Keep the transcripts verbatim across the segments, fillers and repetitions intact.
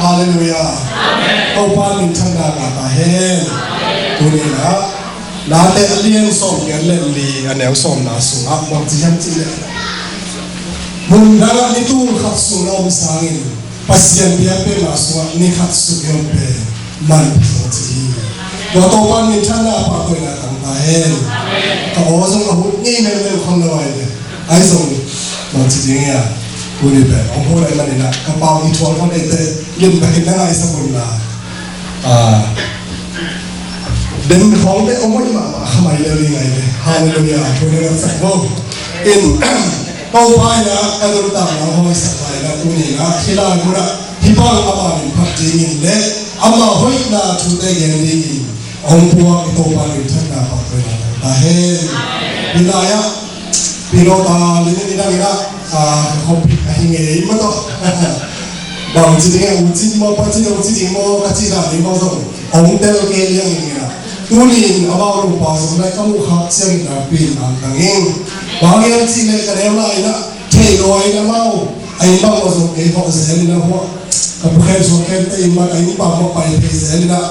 Halleluiah. Topa minthanna ngah ta hen. Tuni-in ah Late a lian sawmgiat le li, a neu sawmna sungah bang ci hiam cih leh, mun dangah ni tul khat sung na om sangin Pasian biakpiakna sungah ni khat sung i om pen manpha zaw ci hi. Tua Topa minthanna pahtawina tang ta hen. Ka aw zong a hut ngei mengmeng kham lo ai ve. Ahi zong bang ci ding hia, tuni pen hong hua lai manin ah ka pau i thual kham eite limtakin na ngaihsak un la. Den khawng te om hoih mahmah kha mai lel ding ai ve. Halleluiah. Tuni na sak bo in Topa in ah ka nuntakna hong hoihsak lai na, tuni in ah hih lai munah hih bang ama min phat dingin le ama hoihna thute gen dingin hong puak i Topa minthanna pahtawina tang ta hen. Hih lai-ah Pilota linin i dang in ah, ah, ka khawm pik ahi ngei mah tawh. Bang ci ding a, u cin maw, pa cin, u ci ding maw, ka ci dan ding maw zong hong tel kei liang in ah. Tuni-in amau nupa zong lai ka muh khak ciangin nakpi in angtang ing. Bang hiam cih leh ka neu lai in ah thei lua in amau a inn bang mah zong kei hawh zel in ah, hua ka pu khen suak khen te inn bang a inn bang mah pai thei zel in ah.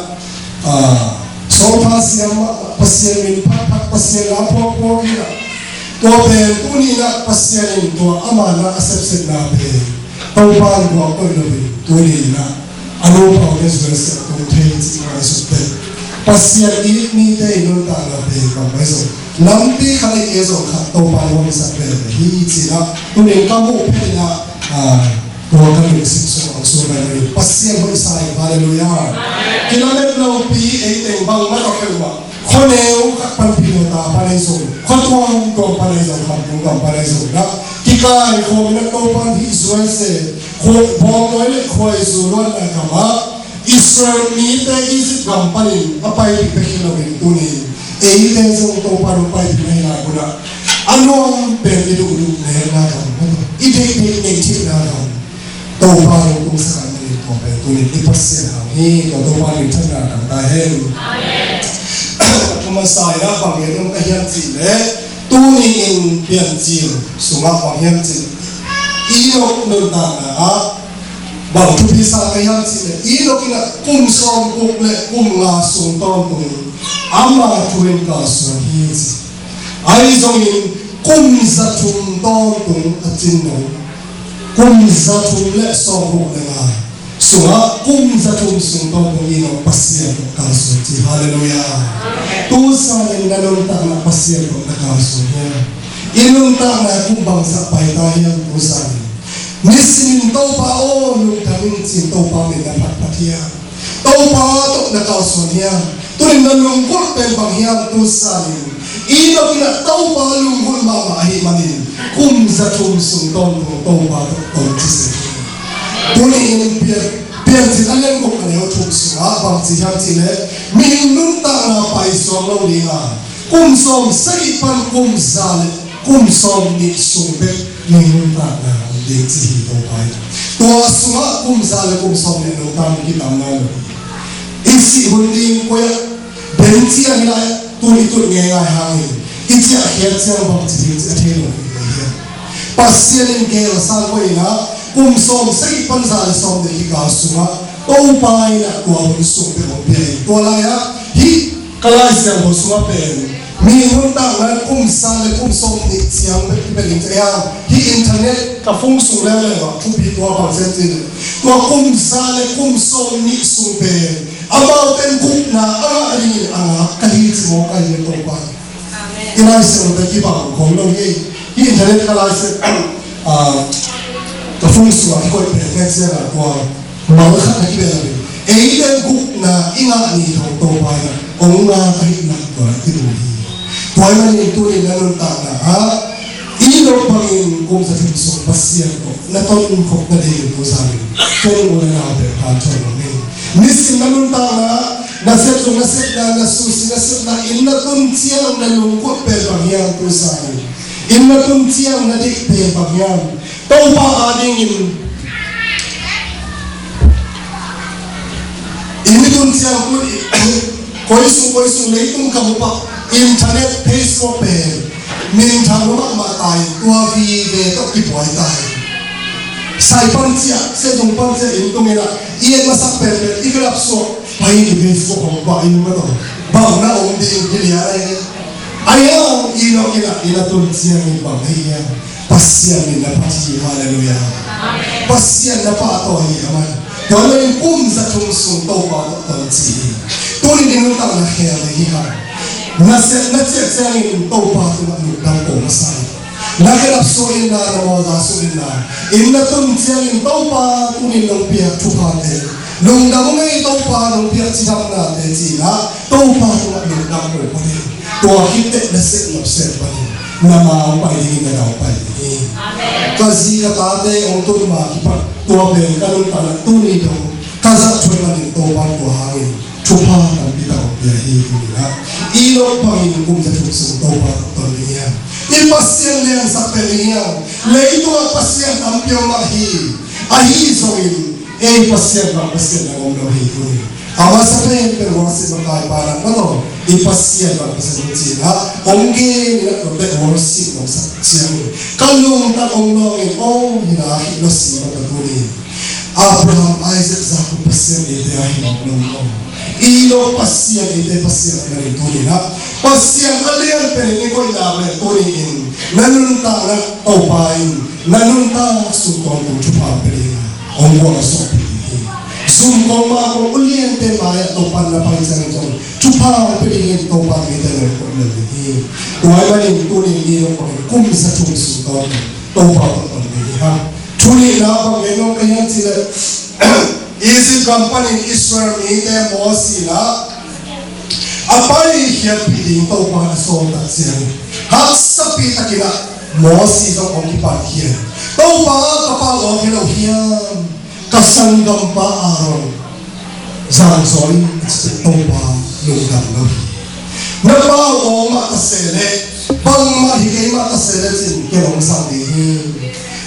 Ah, sawlpha siam mah, Pasian min phatphat, Pasian lam phuakphuak in ah. Tua pen tuni in ah Pasian in tua ama na a sepsetna pen Topa in buak koih loin tuni in ah a nupa-te zuan seh tung thei cih ngaihsut teh. Pasian it mite i nuntakna pen bang mai zong lampi khat i ke zong khat Topa in hong sak pen hi cih ah tuni in ka muh phet in ah, ah, tua ka lungsim sungah hong suak lai lo hi. Pasian hoihsa hi. Halleluiah. Kilamet lopi ei teng bangmah a peuhmah khuaneu khat pan Pilota pan ahi zong, khuatuang tuang pan ahi zong, khamtung gam pan ahi zong, na kikaikhawm in ah Topa in hih zuai se, khua bawngnawi le khuaizu luanna kamah Israel mite Egypt gam panin a paipih bek hi loin tuni eite zong Topa in hong paipih na hi lai munah a nuam pen i duhduh nekna gam, i deihdeih neih theihna gam Topa in hong tungsak ahih manin tua pen tuni i Pasian hang hi. Tua Topa minthanna tang ta hen. Ka masa in ah bang gen nuam ka hiam cih leh tuni in Piancil sungah bang hiam cih leh Enoch nuntakna ah bang thupi sa ka hiam cih leh Enoch in ah kum sawmguk le kum nga sung tawntung ama thu in kalsuan hi ci. Ahi zongin kum za thum tawntung a cin lo, kum za thum le sawmguk le nga sungah kum za thum sung tawntung Enoch Pasian tawh kalsuan ci. Halleluiah. Tu sanin na nuntakna Pasian tawh na kalsuan hiam? I nuntakna kum bangzah pai ta hiam tu sanin? Nisimin Topa aw lungdam ing ci-in Topa min na phatphat hiam? Topa tawh na kalsuan hiam? Tunin na lunggulh pen bang hiam tu sanin? Enoch in ah Topa lunggulh mahmah ahih manin kum za thum sung tawntung Topa tawh ton ci sek hi. Tuni in Pian, Piancil a lian guk a neu thum sungah bang ci hiam cih leh mihing nuntakna paisuak lo ding a, kum sawm sagih pan kum za le kum sawm nih sung bek mihing nuntakna om ding ci hi Topa in. Tua sungah kum za le kum sawm nih nuntakna kitamna lo hi. I sih hun ding koi ah den ciang hi lai, tun i tut ngeingai hangin i ciahkhiat ciang bang ci ding ci a thei lo hi. Pasian in gel sang koi in ah kum sawm sagih pan za le sawm nih kikal sungah Topa in ah tua hun sung bek hong pia in. Tua lai-ah hih ka Lai Siangtho sungah pen mi nuntakna kum za le kum sawm nih ciang bek i bek in ci a, hih internet ka phone sung leuleu ah thupi tua bang zen ci leh tua kum za le kum sawm nih sung pen amaute in gupna a ngah dingin a ngak ka hi ci mawk ka hi. Topa in Lai Siangtho tawh kibang khawm lo hi. Hih internet ka Lai Siangtho, ah, ka phone sungah i koih pen pen sia la tua mal khat na kibel a pen eite gupna i ngah ni thong Topa in hong ngak ka hihna tua i mu hi. Tua ahih manin tuni na nuntakna ah Enoch bangin kum za thum sung Pasian tawh na tonkhop nadingin tu zangin ken u le naute phathuai lo hi. Nisim na nuntakna, na sep zong na sepna, na susi na sepna, inn na tun ciang na lungkut pen bang hiam tu zangin, inn na tun ciang na deih pen bang hiam? Topa adingin inn i tun ciang koi sung koi sung leitung ka mu pah, internet, Facebook pen minthang mahmah ta in tua vive tawh kibuai ta hi. Sai pan ciah, siatung pan ciah, inn tung in ah, i et masak penpen i kilap suak, pai in i Facebook hong bah in, maw taw. Bang na om ding hi lian a hi. Ai hang, i lawh in ah, i na tun ciangin bang hi hiam? Pasian in na phat hi, halleluiah. Amen. Pasian na pahtawi hi, amen. Tua leh in kum za thum sung Topa tawh ton ci hi. Tuni in i nuntakna khel hi hang. Na sep na ciah ciangin Topa tungah lungdam ko masa in. Na khedap suah inla, na mawza suah inla, inn na tun ciangin Topa tuni in nong piak thuphate, lungdam ngei Topa nong piak cidamnate ci-in ah Topa tungah lungdam ko phot in. Tua khit teh na sep nop sep panin na ma hong pai dingin na da hong pai ding hi. Amen. Ka zi ka tate hong tun ma kipan tua pen ka nuntakna tuni dong ka zat thuai panin Topa tua hangin thupha tampi tak hong pia hi. Tuni in ah i lawh bangin kum za thum sung Topa tawh ton ding hiam? I Pasian liansak pen ding hiam? Leitungah pasian tampi om mah hi. Ahi zongin ei Pasian bang Pasian na om lo hi. Tuni a masa pen pen worship makai pa na, maw taw, i Pasian bang Pasian ci-in ah hong gen in ah, tua teh worship hong sak ciangin ka lungtang hong lawng in, aw, hi na hi lo si mah ka tuni. Abraham, Isaac, Jacob Pasian eite a hi lo, lo, lo. I lawh Pasian eite Pasian a hi lo. Tuni in ah Pasian a lian pen in i koihna pen tuni in na nuntakna Topa in na nuntak sung kong tung thupha pia ding a hong guan a suak pia ding hi. Zum kong ma kong uliante mai-ah Topa na pai ciangin zong thupha pia dingin Topa mite na koih lel ding hi. Tua ahih manin tuni in i lawh bangin kum za thum sung Topa Topa tawh ton ding hi hang. Thu nihna bang gen nuam ka hiam cih leh, Egypt gam panin Israel mite Mosi in ah a paikhiatpih ding Topa in a sawl tak ciangin haksapi takin ah Mosi zong hong kipankhiat. Topa, ka pau awk hi lo hiam? Ka sanggampa Aaron zangzaw in, a ci teh Topa lungdam lo hi. Na pau awk mah ta se leh, bangmah hi kei mah ta se leh cin ken hong sang ding hi.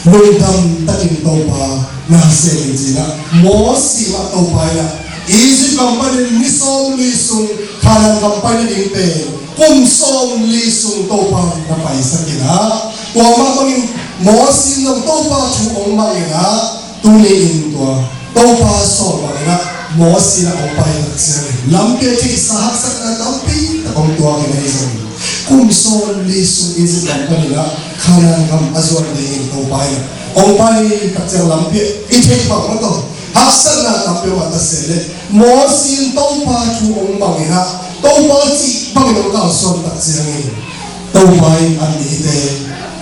Lungdam takin Topa na sem in ci-in ah Mosi mah Topa in ah Egypt gam panin ni sawmli sung Kanaan gam pai nading pen kum sawmli sung Topa na paisak in ah, tua mah bangin Mosi in zong Topa thu hong mang in ah, tuni in tua Topa sawl bangin ah Mosi in ah hong pai tak ciangin lampi a theihsa haksatna tampi tak hong tuak in ahi zongin kum sawmli sung Egypt gam panin ah Kanaan gam a zuan dingin Topa in ah hong pai tak ciang lampi i theih bang mah tawh haksatna tampi mah ta se leh Mosi in Topa thu hong mang in ah Topa cih bangin hong kalsuan tak ciangin Topa in a mite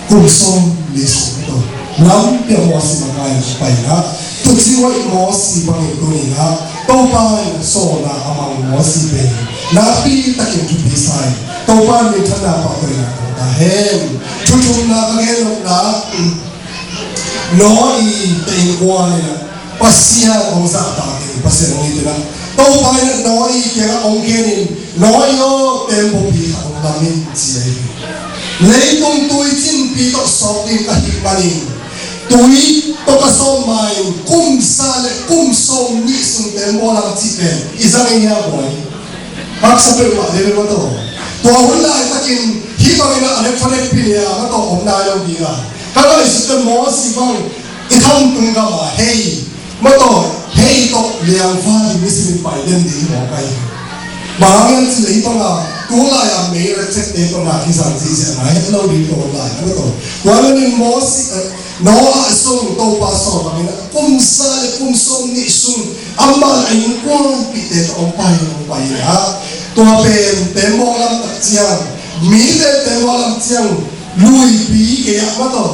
kum sawmli sung tawh lampi ah Mosi makaih in pai in ah, tuci hoih Mosi bangin tuni in ah Topa in sawlna a mang Mosi pen nakpi takin thupi sa in Topa in minthanna pahtawina tawh ta hen. Thu thumna ka gen nopna, Noah te innkuan in ah Pasian hong zahtak in, Pasian hong it in ah, Topa in ah Noah kiangah hong gen in, Noah aw, tembaw pi khat hong lam in, ci ahi hi. Leitung tui cinpi tawh sawk ding ka hih manin tui tawh ka sawm ma-in kum za le kum sawmnih sung tembaw lam cih pen i zang ei hia, bawi? Haksa peuhmah ding hi, maw taw. Tua hun laitakin hih bangin ah a nek pha nek pin hi a, maw taw, om nai lo ding a. Ka ngaihsut teh Mosi bang i khamtung gam ah hei, maw taw, hei tawh liangfa ding, misi mit pai den ding hi mawk ahi. Bang hang hiam cih leh hih bang a tu lai a mei a lecek te tawh na kizang ziahziah na het lo ding tawh lai, maw taw. Tua ahih manin Mosi, eh, Noah sung Topa sawl bangin ah kum za le kum sawmnih sung amah a innkuanpihte tawh hong pai, hong pai in ah, tua pen tembaw lam tak ciang, mite tembaw lam ciang, luipi gei ah, maw taw,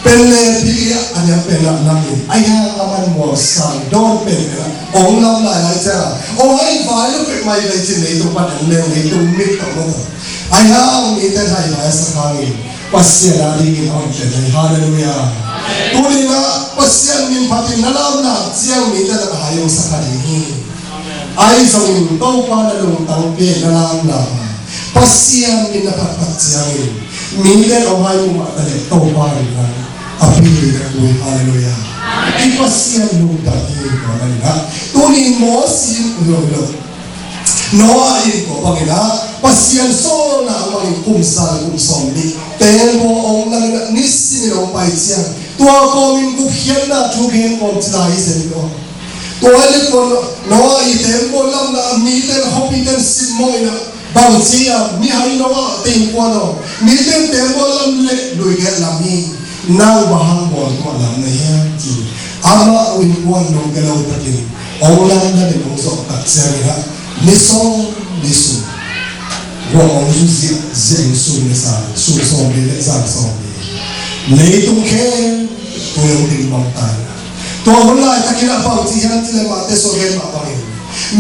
penlepi gei ah a niam pen ah lam in, ahi hang aman mual sang dawn penpen ah hong lam lailai ciang ah, hong haivai lo pek mai lei cin, leitung pan hong neu, leitung mit tawh, maw taw. Ahi hang mite haivai a sak hangin Pasian a dingin a om pen hi. Halleluiah. Tuni in ah Pasian min phatin na lamlam ciang mite na hai hong sa kha ding hi. Ahi zongin Topa na lungtang pen na lamlam a Pasian min na phat phat ciangin mite hong hai muh mah ta leh Topa in na a pi na kui. Halleluiah. I Pasian lungtang hi. Tua ahih manin ah tuni in Mosi in, lo, lo, Noah in tua bangin ah Pasian sawlna a mangin kum za le kum sawmnih tembaw hong lam in ah, nisimin hong pai ciang Tua kawmin gupkhiatna thu gen kawm ci lai hi zen lo. Tua hi le tua Noah i tembaw lamna mite le khuapite simmawh in ah bang ci a, mihai Noah te innkuan aw, mite tembaw lam le lui gelh lam hi, nang bang hang bawl tuah lam na hiam ci. Amah innkuan lungkia lo takin ong lamdang in ong zawh tak ciangin ah ni sawm ni sung guah ong zu ziahziah in sun le zan, sun sawmli le zan sawmli, leitung khempeuh ong ding bang ta in ah. Tua hun laitakin ah bang ci hiam cih leh Matthai sawm gen mah bangin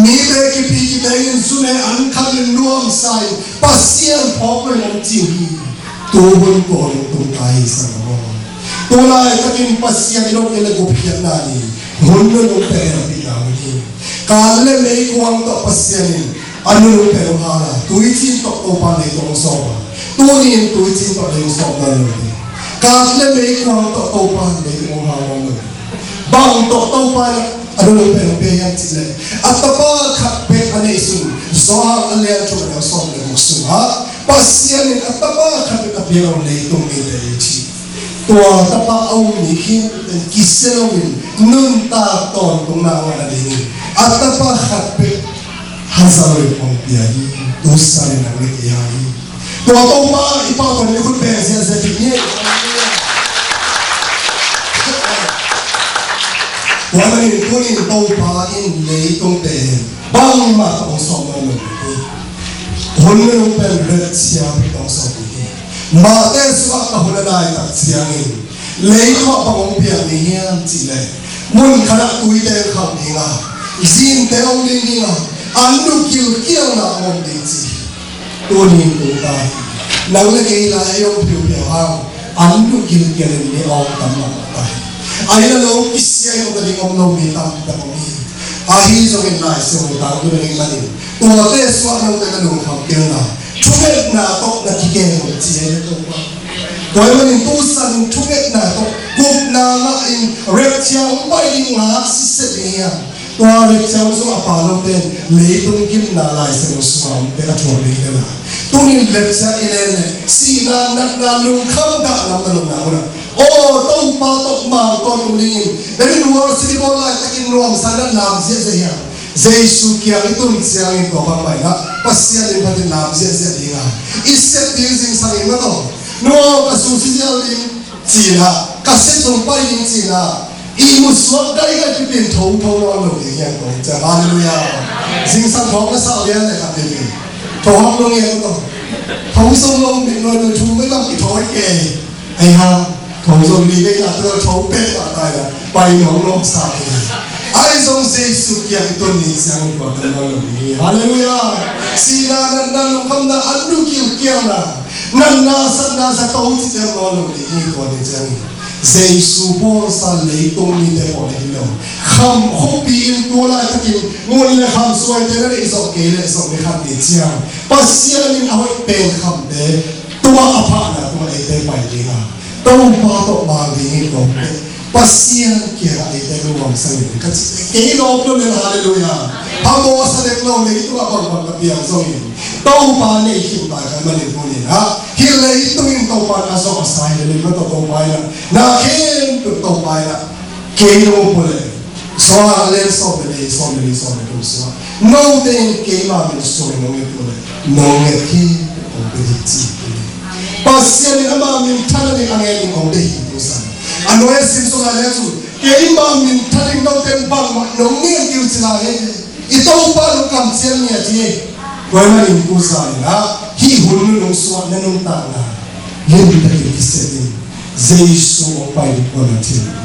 mite kipi kiteng in zu ne an khat in nuamsa in Pasian phawk lo in ong ci uh hi. Tu hun tua hun tung ta hi sang aw. Tua laitakin Pasian i dot kei le gupkhiatna ni, hun nunung pen hehpihna hun hi. Kat le meikuang tawh Pasian in a nunung pen hong hal a, tuicin tawh Topa leitung hong sawm a, tuni in tuicin tawh lei hong sawm nawn lo hi. Kat le meikuang tawh Topa leitung hong hal nawn lo hi. Bang tawh Topa in a nunung pen hong pia hiam cih leh a tapa khat bek a neihsun, Johan a lian thum a neu sawm le guk sungah Pasian in a tapa khat bek a piak lo leitung mite i cih. Tua tapa a um mi khempeuh kisia loin nuntak tawntungna a ngah nadingin a tapa khat bek haza loin hong pia hi. Tu zan in nang le kei hi. Tua Topa i pau tawh i khut beng ziahziah ding hi. Tua manin tuni in Topa in leitung pen bangmah tawh hong sawm nawn lo hi. Hun nunung pen rapture tawh hong sawm ding hi. Matthai sungah ka hun a nai tak ciangin leitung ah bang hong piang ding hiam cih leh mun khat ah tuite khauh ding a, zinte hong ding ding a, an nu kilkialna hong om ding ci. Tuni in tung ta hi. Nang le kei lai ei hong phiupiau hang an nu kilkial in mi awng tam mahmah ta hi. Ahi na lo kisia in ong ta ding om lo mi tampi tak om hi. Ahi zongin Lai Siangtho tangtun a ding manin tuate suah note na lungkham kei un la, thungetna tawh na kikeng un ci hi le Topa. Tua ahih manin tu zan in thungetna tawh gupna ngah in rapture hong pai ding ngak sitset ding hi a, tua rapture hong zong a pha lote in leitung gimna Lai Siangtho sungah omte ka thuak ding hi le la. Tuni in rapture i len leh sihna, natna, lungkham dah lam na lotna hun ah, aw, Topa tawh mang tawntung dingin, na ring worship i bawl laitakin nuamsa in na lam ziahziah hi a, Jesu kiang i tun ciangin tua bangmah in ah Pasian in phatin lam ziahziah ding a, i sep ding zingsang in mah tawh, nu aw, ka su si zial ding ci-in ah, ka sep zong pai ding ci-in ah, ihmu suak gaigai pipin thotho nawn lo ding hi hang kong ciang. Halleluiah. Zingsang thawng na sa lian le khat pipin tho hang lo ngen tawh, tho zong lo mit nuai nuai thu mai bang kitho hi kei. Ei ha, tho zong li vei na tua tho pek ta tai la, pai nong nong sa hi. Ahi zong Jesu kiang i tun ni ciang tua kan nawn lo ding hi. Halleluiah. Sihna, natna, lungkhamna, an nu kilkialna, natna satna zato cihte nawn lo ding hi. Tua ni ciangin Jesu bawlsa leitung mite pawl hi lo, kham khuapi in tua laitakin ngun le kham suaite na neih zawh kei leh zong ni khat ni ciang Pasian in a hoih pen khamte tua a phahna tua eite pai ding a, Topa tawh mang ding hi kawm leh Pasian kiangah eite nuamsa in ka cih leh kei lawp lo lel. Halleluiah. Phamawh sa dek lo, leitungah bangbang ka piang zongin Topa nei khit lai ka hih manin tuni-in ah hih leitung in Topa in a zawhsa hi lel in mah tawh Topa in ah na khempeuh Topa in ah kei lo pua leh, Johan a lian sawm le li, sawm le li, sawm le thum sungah note in keima min sungin nong nget uh leh nong nget khempeuh hong pia ding ci hi. Pasian in ama minthanna ding a ngen in hong deih hi. Tu zan a nuai a sim sungah leh cun keima minthan in note in bangmah nong ngen ding uh ci lai hi. I Topa nong kamciam ngiat hi. Tua ahih manin tu zan in ah hih hun nunung sungah na nuntakna limtakin kisep in, Jesu hong pai ding kuamah thei lo hi.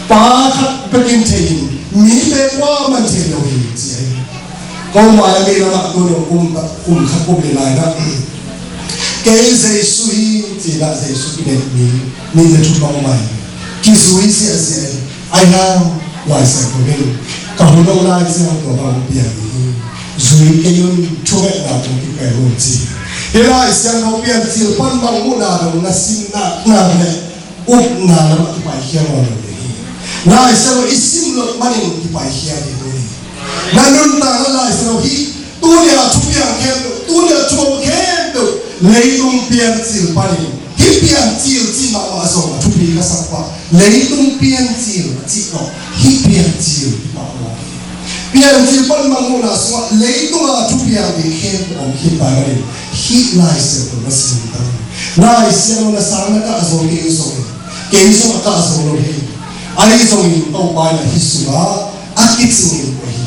Pa khat bekin thei in, mite kuamah in thei lo hi ci hi. Ko mai a mi lamah tu nung kum, kum khat kum nih lai-in ah kei Jesu hi ci-in ah Jesu kinek mi nih le thum bang om hi. Kizui ziahziah hi. Ahi hang Lai Siangtho in ka hun hong nai ciang tua bang hong piang ding hi. Zui kei un, thungetna tawh kikeng un ci hi. Hih Lai Siangtho Piancil pan bang muhna dong na simna, na leh upna lamah kipaikhia nawn lo ding hi. Lai Siangtho i sim loh manin kipaikhia ding hi. Na nuntakna Lai Siangtho hi. Tuni-a thupiang khempeuh, tuni-a thu khempeuh, leitung Piancil panin, hih Piancil cih mahmah zong a thu pi ka sak pah, leitung piancil a cih tawh hih piancil hi pah lo hi. Piancil pan mangmuhna sungah leitung a thupiang ding khempeuh om khin pai manin hih Lai Siangtho na sim ta. Lai Siangtho na sang na kah zong kei zong, kei zong a kah zong lo hi. Ahi zongin Topa in hih sungah a kicing in pua hi.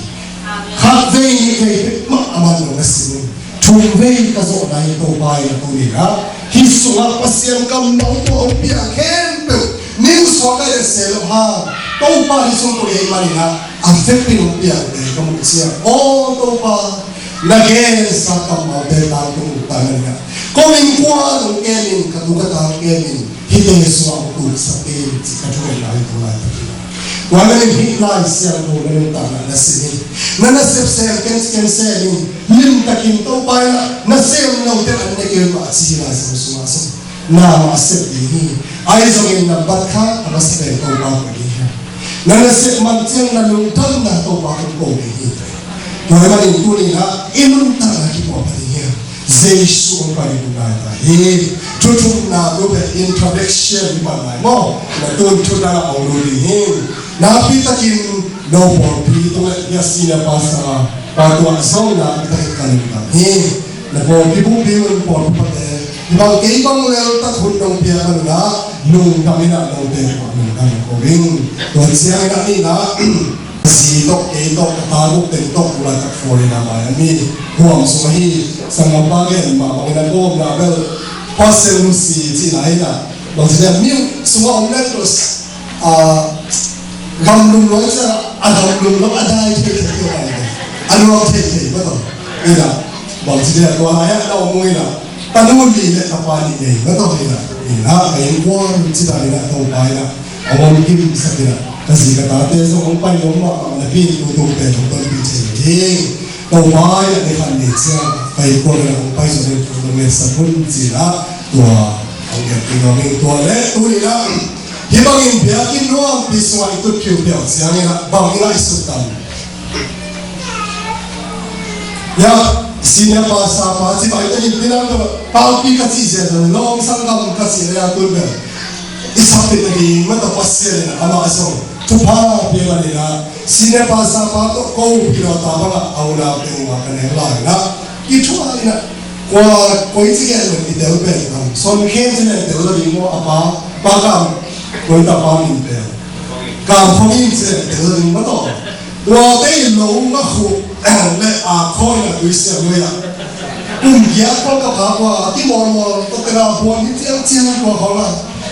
Khat vei nih vei peuhmah a man lo na sim in. Thum vei ka zawhna hi Topa in a tuni-in ah hih sungah Pasian kammal tua hong piak khempeuh ning suak ka et se lo hang Topa hih sung tua ei manin ah a vekpi hong piakte ka muh ciang, aw Topa, na gensa kammalte tangtung uh ta manin ah kong innkuan hong kem in, ka tu ka ta hong kem in. Hihte sungah hong tuksak in cih ka thungetna hi tua laitakin. Tua ahih manin hih Lai Siangtho na nuntakna na sim in. Na nasep sem ken ken sem in. Limtakin Topa in ah na sem lote an ne kei mah a ci hi Lai Siangtho sungah sung. Na mah a sep ding hi. Ahi zongin na bat kha a masa pen Topa ko ding hi. Na nasep man ciang na lungdamna Topa ko ko ding hi. Tua ahih manin tuni-in ah i nuntakna kipuah pah ding hi. Jesu hong pai ding lai ta hi. Thuthumna tu pen introduction hi pan lai maw. Na tun thuthumna hong lut ding hi. Nakpi takin no pawlpi tung le hia senior pastor pa tua zong nakpi takin ka lungdam hi. Na pawlpi pumpi un pawlpi pate. Hih bang kei bang lel tak hun nong piak a nunah lungdam in ah note tua lungdam ko ding. Tua ciangin ah ni na Zi tawh, kei tawh, ka ta guk teng tawh, tulaitak foreign a mai a mi huam sung ahi, sanggampa gen mah bangin a gawmna bel, pastor nusi cihna hi na, bang ci dia, mi sungah om leng tus, a, gamlum lo ciang, a gamlum lo, a dai thei thei kio ai, a luang thei thei, bang tawh, hi na, bang ci dia, tua lai a, na om hi na, tanu li le tapa li nei, bang tawh hi na, hi na, ka innkuan cihna hi na, Topa hi na, a hong kim sak in ah, ka zi ka tate zong hong pai nuam mahmah napi in tutung pen hong tonpih thei lo hi. Topa in ah ni khat ni ciang ka innkuan in ah hong pai zongin thu hong ngetsak un ci-in ah tua hong nget ding nuam ing. Tua leh tuni-in ah hih bangin biakinn nuampi sungah i tut phiuphiau ciangin ah bang in ah i sut tam? Ya, senior pastor pa ci bai ta in pinang ka pau pi ka ci sia ta lawng sanggam ka ci leh a tun bel i sakpih nading mah tawh Pasian in amah zong thupha pia manin ah senior pastor pa tawh ko pilawta bangah a unau teng uh a ka neu lai in ah i thu lai in ah kua koi ci gen leh i tel pen kam son khen ci leh tel lo ding maw a pa pa kam koi ta pa min pen kam khong in ci leh tel lo ding maw tawh. Tuate in lo nga khuh le a khawi na tui siam lui ah kum giat khong ka pha kua a ti mawlmawl tua tena buan hi ciangciang tua khong a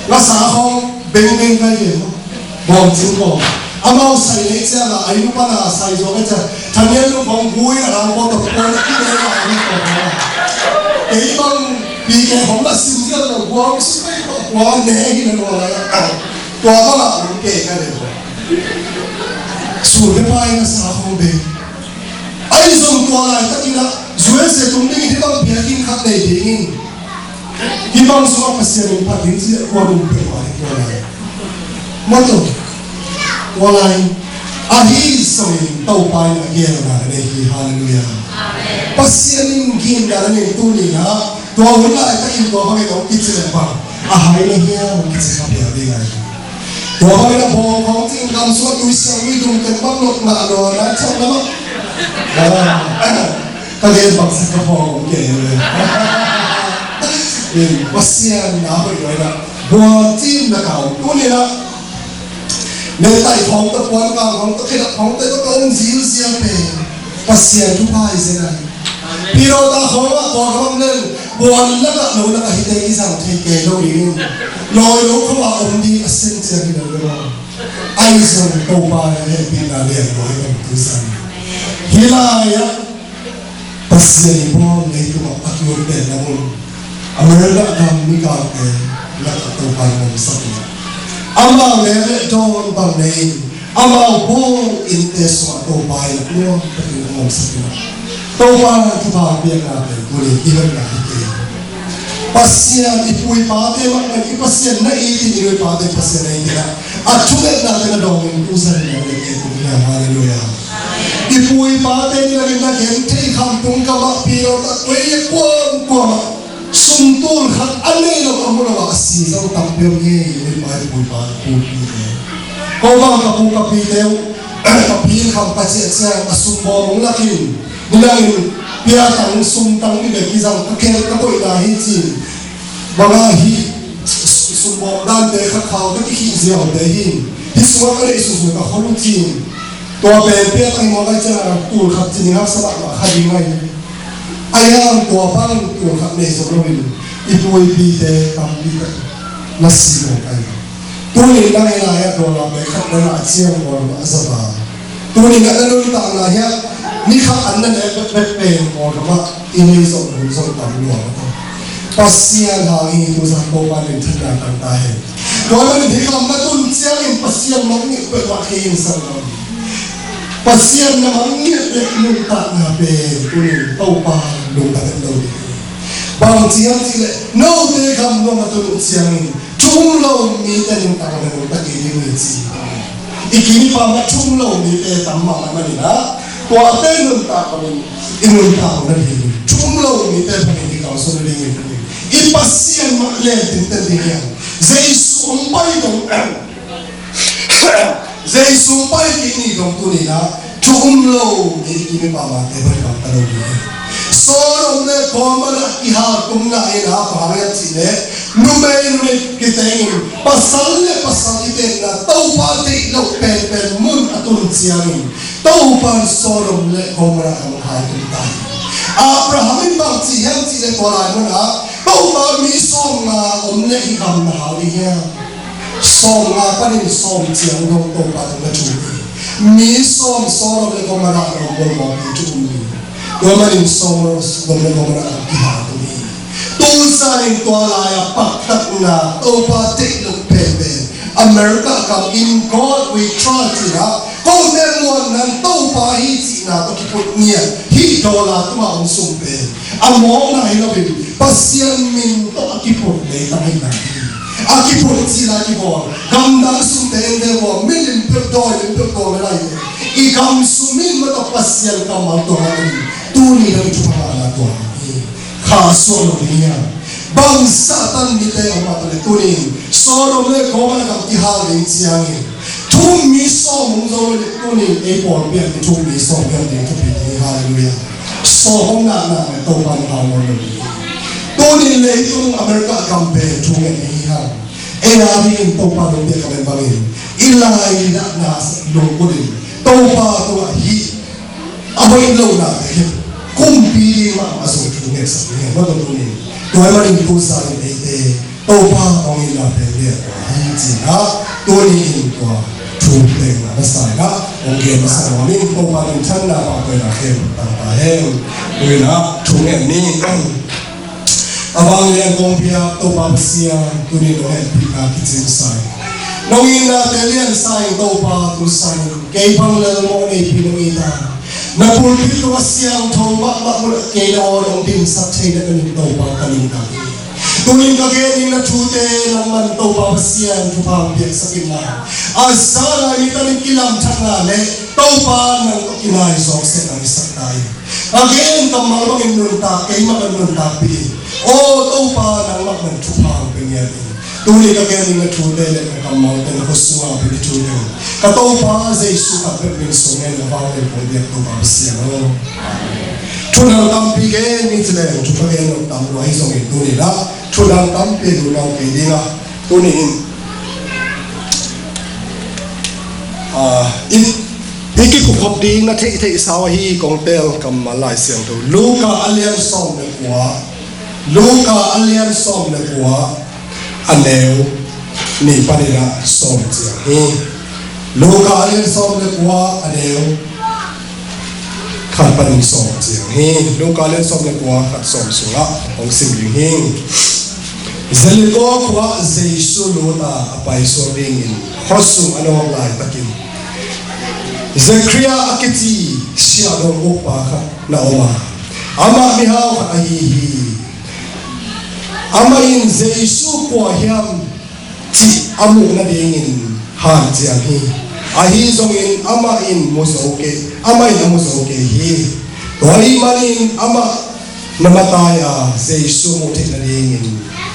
nga sa khong bengbeng kai ve maw. Bawm cing bawm amau sai nei ciang a ai nu pana sai zuak a ciang thanian nu khong gui a rang kua tua puan a ti nei a ai nu tua khong a kei bang pi kei khong la sim zial lo guang su kai kua kua ne hi na lua lai a tua bang a ong kei ka le. Sulbe pa in a sa khong bei. Ahi zong tua laitakin ah U S A tung dingin hih bang biakinn khat nei dingin hih bang sungah Pasian in phat ding ci a kua dum peuhmah hi tua lai. Maw tua lai. Ahi zongin Topa in a gelna na nei hi. Halleluiah. Pasian in ginna na nei tuni-in ah tua hun laitakin tua bangin hong kici leh bang a hai na hiam hong kici kha piang ding ahi. Tua bangin a bawng khawng cing gam suah tui siang ui dum teng bang lok ngah lo a nai chawk na mah. Ka gen bangsak ka phawng om kei le. Pasian na hoih lo in a buan cin na kau tuni-in ah Mel taih khawng tawh puan kang khawng tawh khedap khawng tawh ka om zilzial pen Pasian thupha hi zen ahi. Pilawta khawng ah tua ka bang nen puan lakah lo lakah hite kizang thei kei lo ding. Lawi lo khawng ah om ding a sen ciang hi lo ding. Ahi zong Topa hehpihna lian lo hi bang tuisan. Hih lai-ah Pasian i bawl leitungah a kiuat pen na mun America gam mikangte lakah Topa in hong omsak in ah amau leh leh dawn bang nei in amau bawl innte sungah Topa in a nuam takin hong omsak in ah Topa in thupha piakna pen tuni i hoihna hi kei. Pasian i pu i pate mah i Pasian na it in i nu i pate Pasian na it in ah a thungetnate na dawngin tu zan in a hong leh kei kum hiam. Halleluiah. I pu i pate ni lamin na gen thei kham tung kamah pi lo tak koi a kuamkuamah sum Tul khat a nei lo a mu lo a si zo tampi om hi. Mipa i puipa pupite. Ko bang ka pu ka pite uh, ka pi in kham ka ciah ciah a sum bawm hong lakin, nidangin pia tang sum tang ni bek kizang ka khel ka koihna hi ci-in. Bang a hi sum bawm dante kha khau ka kikhih ziaute hi. Hi sungah ka neih sung sung ka khol uh ci-in. Tua pen pia tang hi mawk ai ciang a tul khat ci ning haksa mahmah kha ding ai. Ai hang tua bang tul khat nei zo loin i pu i pite tampi tak na si mawk ai. Tuni nang i lai-ah dollar bek khat na ngah ciang mawlmawh a za va. Tuni na nuntakna hiah ni khat an na nek bekbek pen mawlmawh i nei zawh hun zong tam lua mah ta. Pasian hang hi tu zah ko man in thanna tang ta hen. Tua man in hi kam na tun ciangin Pasian mangngilh peuhmah kei in sang lo. Pasian na mangngilh peuh nuntakna pen tuni in Topa lungdam het lo ding hi. Bang ci hiam cih leh note gam nuam a tun uh ciangin thu um lo mite nuntakna nuntak kei ding hi ci. I kim i pam ah thu um lo mite tam mahmah manin ah tuate nuntak bangin i nuntak uh nading, thu um lo mite bangin i kalsuan nading hi. I Pasian mah len tinten ding hiam? Jesu hong pai dong Jesu pai kik ni dong tuni-in ah thu um lo mi i kim i pam ah te bang bang ta lo ding hi. Sodom le Gomorrah kihaltumna in ah bang hiam cih leh numei numei kiteng in pasal le pasal i tenna Topa deih loh penpen mun a tun ciangin Topa in Sodom le Gomorrah gam haltum ta hi. Abraham in bang ci hiam cih leh tua lai mun ah Topa mi sawmnga om leh hih gam na hal ding hiam? Sawmnga panin sawm ciang dong Topa tungah thu um hi. Mi sawm Sodom le Gomorrah dong bawlmawh hi thu um hi. Tua manin Sodom le Gomorrah dong kihal tung hi. Tu zanin tua lai-a paktatna Topa deih loh penpen America kam in God we trust in ah kote muanna in Topa hi cihna tawh kiphut ngiat hih dollar tungah om sum pen a mawkna hi loin Pasian min tawh a kiphut leitang hi na hi. A kiphut cil a kibawl gamdang sumte en ve ua, mi lim peuh dawi lim peuh dawi lai ve. I gam sum in mah tawh Pasian kammal tua hi. Tuni dong i thupha ngahna tua hi. Kha suak lo ding hiam? Bang Satan mite om mah ta leh tuni in Sodom le Gomorrah gam kihal ding ciangin thu um mi sawm hong zo leh tuni in ei pawlpi ah thu um mi sawm hiam ding thupi ding hi. Halleluiah. Sawm hong nak nak leh Topa in hal nawn lo ding hi. Tuni in leitung America gam pen thu ngen hi hang. Ei a dingin Topa nong biak a pen bangin i lainatna lungput in Topa tungah hih a hoih lohna te hi. Kumpi ding mahmah zong thu ngetsak ding hi. Mah tawh tuni in tua ahih manin tu zanin eite Topa hong itna pen lian hi ci-in ah tuni in tua thu tengna na sa in ah hong gen masa nuam ing. Topa minthanna pahtawinak khempeuh tang ta hen. Tu in ah thu ngen ni. A vanglian kong biak Topa Pasian, tuni nong hehpihna kicing sa ing. Nong itnate lian sa ing Topa, tu sa ing. Kei bang lelmawh neipi nong it a, na pulpit tungah siangtho mahmah mun ah kei na aw nong dimsak theih nadingin Topa ka ningkang hi. Tuni in ka gen ding na thute nangman Topa Pasian thupha hong piaksak in la, a za lai mi tawh kilamdanna le Topa nang tawh kinai zawk seh nang hisak ta in. Ka gen kammal bangin nuntak, keimah bang nuntakpih in. Aw Topa, nangmah bang thupha hong pia ngiat in. Tuni ka gen ding na thute le na kammalte na khua sungah pia ding thute, ka Topa Jesu khat bek min sungah na vanglian kong biak Topa Pasian aw. Thuthang tampi gen ni ci leng thupha gen lo tam lua hi zongin tuni in ah thuthang tampi a lunau kei ding a, tuni in Ah, i, i kikupkhop ding na theihtheih sau ahi kong teel kammal Lai Siangtho. Luka a lian sawm le kua, Luka a lian sawm le kua, a neu nih panin ah sawm ciang hi. Luka a lian sawm le kua, a neu khat panin sawm ciang hi. Luka lian sawm le kua, khat sawm sungah hong sim ding hi. Jeriko khua-ah Jesu lut a, a paisuak dingin khuasung a nawk laitakin Zechariah a kici siahdong ukpa khat na om a, amah mihau khat ahi hi. Amah in Jesu kua hiam cih a muh nadingin hanciam hi. Ahi zongin amah in mu zo kei, amah in a mu zo kei hi. Tua ahih manin amah Na matai a Jesu muh theih nadingin